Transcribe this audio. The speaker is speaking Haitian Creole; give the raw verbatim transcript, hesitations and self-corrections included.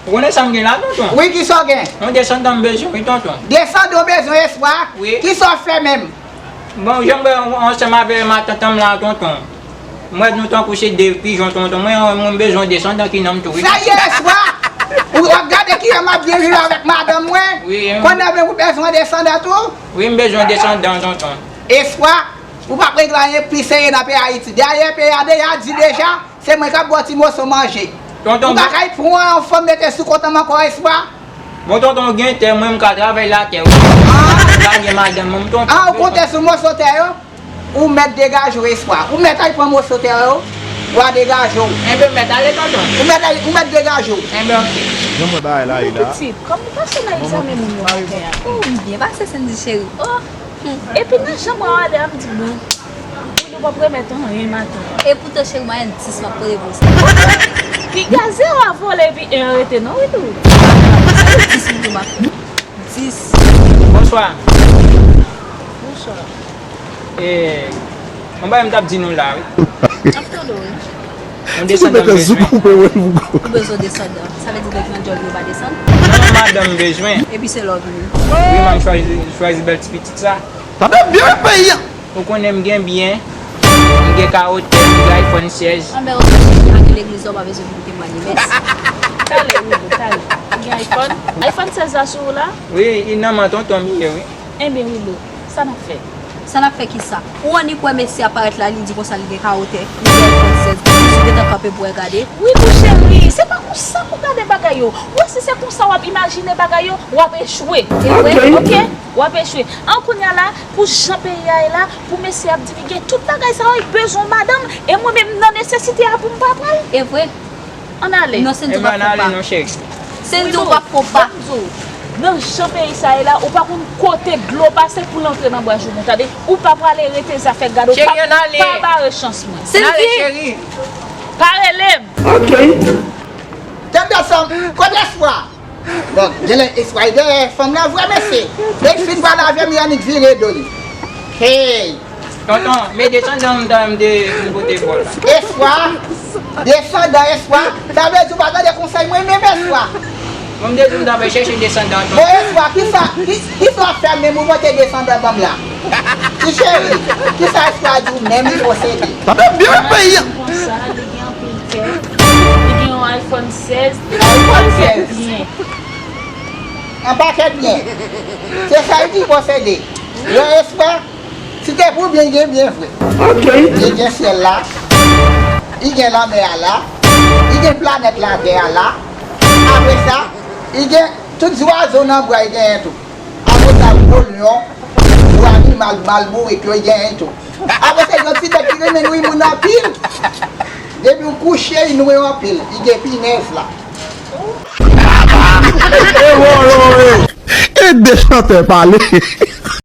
Ou konnen sa m gen la, tonton? Wi, kisa w gen? Yon desandan m bezwen, wi, tonton. Desandan w bezwen, Espoir? Wi. Kisa w fè menm? Bon, jan m wè ansanm avè matant an m la, tonton. M wè nou tankou se de pijon, tonton. Mwen, mwen bezwen desandan ki nan m tou, wi. Sa ye, Espoir? Ou ap gade kijan m ap byen viv avèk madanm mwen? Wi. Kounye a menm ou bezwen desandan tou? Wi, m bezwen desandan, tonton. Espoir, ou p ap regle anyen pi serye nan peyi Ayiti. Dayè, peyi a deja di deja, se mwen k ap ba w ti moso manje. Tonton, ou pa kay pran yon fanm mete sou kont an m ankò, Espoir? Bon, tonton, gen tè, mwen, m ka travay latè, wi. Ah. M ka gen madanm mwen, tonton. Ah, ou konte sou moso tè yo? Ou mèt degaje w, Espoir. Ou mèt al pran moso tè yo, w a degaje w. Enben, m mèt ale, tonton. Ou mèt al, ou mèt degaje w. Enben, oke. Jan mwen bagay la ye la. Pitit, kòman w pase nan egzamen moun yo maten an? Oh, m byen pase, Sandy cheri. Oh, hmm. Epi nan jan mwen wè a, m di, bon, Willy p ap remèt anyen maten an. Epoutan, cheri, mwayèn dis m ap pote pou sa. Piga, zewo a vole epi en an rete, non, Willy? Dis m tou m ap fè. Dis. Bonswa. Bonswa. E, yon bagay m t ap di nou la, wi. M ap tande w, wi. Yon desandan m bezwen. Ou bezwen desandan. Sa vle di nèg nan djòl yo pa desann? Non, madanm m bezwen. Epi se lè w vini. Wi, m ap chwazi, chwazi bèl ti pitit sa. Tande byen peyi an. Ou konnen m gen byen, m gen kawotè, m gen iPhone sèz. Anben, ou chèche ak legliz la, ou pa bezwen vin temwanye, mèsi. Talè, Willy, talè. Ou gen iPhone? iPhone sèz la sou ou la? Wi, li nan men tonton m ye, wi. Enben, Willy, sa n ap fè? Sa n ap fè kisa? Ou annik wè mesye a parèt la, li di konsa li gen kawotè, li gen iPhone sèz, li di ou gentan kanpe pou wè gade. Wi, mon cheri, se pa konsa pou gade bagay yo. Ou wè, si se konsa w ap imajine bagay yo, w ap echwe. E vre? Ok. W ap echwe. An kounye a la, pou jan peyi a ye la, pou mesye ap di li gen tout bagay sa yo, li bezwen yon madanm, e mwen menm nan nesesite a pou m pa pral. E vre. Ann ale. Non, Sandy, ou pa fè pa. Ann ale non, cheri. Sandy, ou pa fè pa. Ban m di w, nan jan peyi sa ye la, ou pa konn kote dlo pase pou l antre nan bwa joumou, tande? Ou pa prale rete zafè gade w, pa, pa bare chans mwen. Sandy! Pa rele m. Ok. Tande sa, kote Espoir? Bon, genlè Espoir dèyè fanm nan vre, mesye. Lè l fin pale avè m, li annik vire do l. Hey! Tonton, men desandan m, m de, m pote bò la. Espoir, desandan Espoir, sa vle di ou pa tande konsèy mwen menm, Espoir? Bon, m te di m ta fè chèche desandan, tonton. Bon, Espoir, kisa, ki, kisa w ap fè menm ou pote desandan ban m la? Ti cheri, kisa Espoir di w menm li posede? Tande byen peyi an. Konsa, li gen anpil kè. Li gen yon iPhone sèz. iPhone sèz. Byen. Yon pakèt byen. Se sa l di posede. Yo, Espoir, si te pou byen, gen byen vre. Ok. Li gen syèl la. Li gen lanmè a la. Li gen planèt Latè a la. Apre sa, li gen tout zwazo nan bwa, li genyen tou. Apre sa, gwo lyon, gwo animal, mal bourik yo, li genyen tou. Apre sa, yon ti bèt ki renmen nwi moun anpil. Depi w kouche, li nwi w anpil. Li gen pinèz la. E de chantè pale.